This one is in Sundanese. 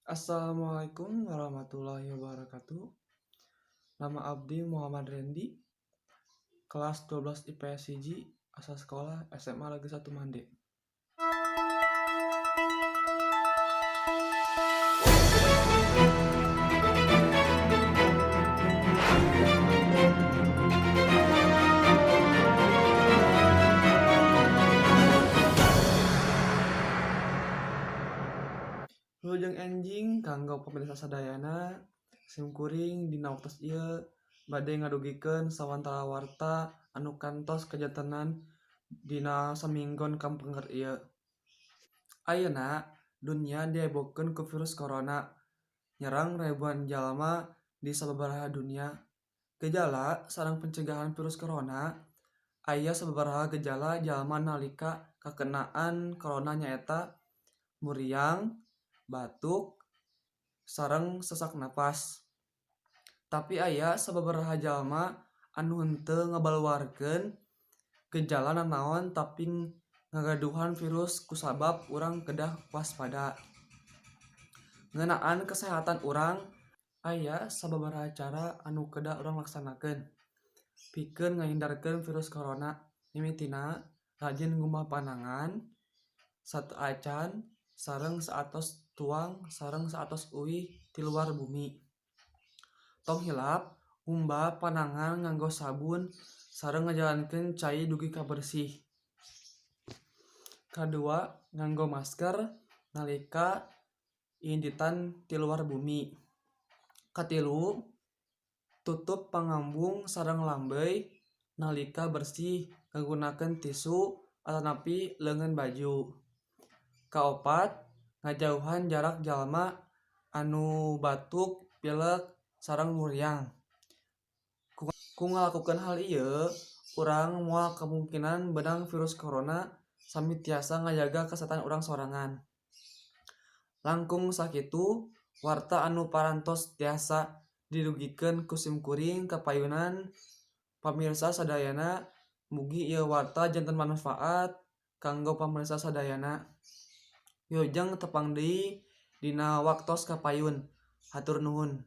Assalamualaikum warahmatullahi wabarakatuh. Nama abdi Muhammad Rendi, kelas 12 IPS 1, asal sekolah SMA Negeri 1 Mande. Wilujeng enjing kanggo pamirsa sadayana, simkuring dina waktos ieu bade ngadugikeun sawantara warta anu kantos kajantenan dina saminggon kapengker ieu. Ayeuna dunya dihebohkeun ku virus corona, nyerang ribuan jalma di sababaraha dunya. Gejala sareng pencegahan virus corona. Aya sababaraha gejala jalma nalika kakenaan corona nyaeta muriang, batuk, sareng sesak napas. Tapi aya sababaraha jalma anu henteu ngabaluarkeun gejala nanaon tapi ngagaduhan virus, kusabab urang kedah waspada. Ngeunaan kesehatan urang, aya sababaraha cara anu kedah urang laksanakeun pikeun ngahindarkeun virus corona. Mimitina, rajin ngumbah panangan sateuacan sareng saatos tuang sareng saatos uih ti luar bumi. Tong hilap ngumbah panangan nganggo sabun sareng ngajalankeun cai dugi ka bersih. Kadua, nganggo masker nalika intitan ti luar bumi. Katilu, tutup pangambung sareng lambey nalika bersih ngagunakeun tisu atanapi leungeun baju. Kaopat, ngajauhan jarak jalma anu batuk, pilek, sareng muriang. Ku ngalakukeun hal ieu, urang moal kamungkinan beunang virus corona sami tiasa ngajaga kasehatan urang sorangan. Langkung sakitu warta anu parantos tiasa didugikeun ku simkuring ka payunan pamirsa sadayana. Mugi ieu warta janten manfaat kanggo pamirsa sadayana. Wilujeng tepang deui dina waktos kapayun. Hatur nuhun.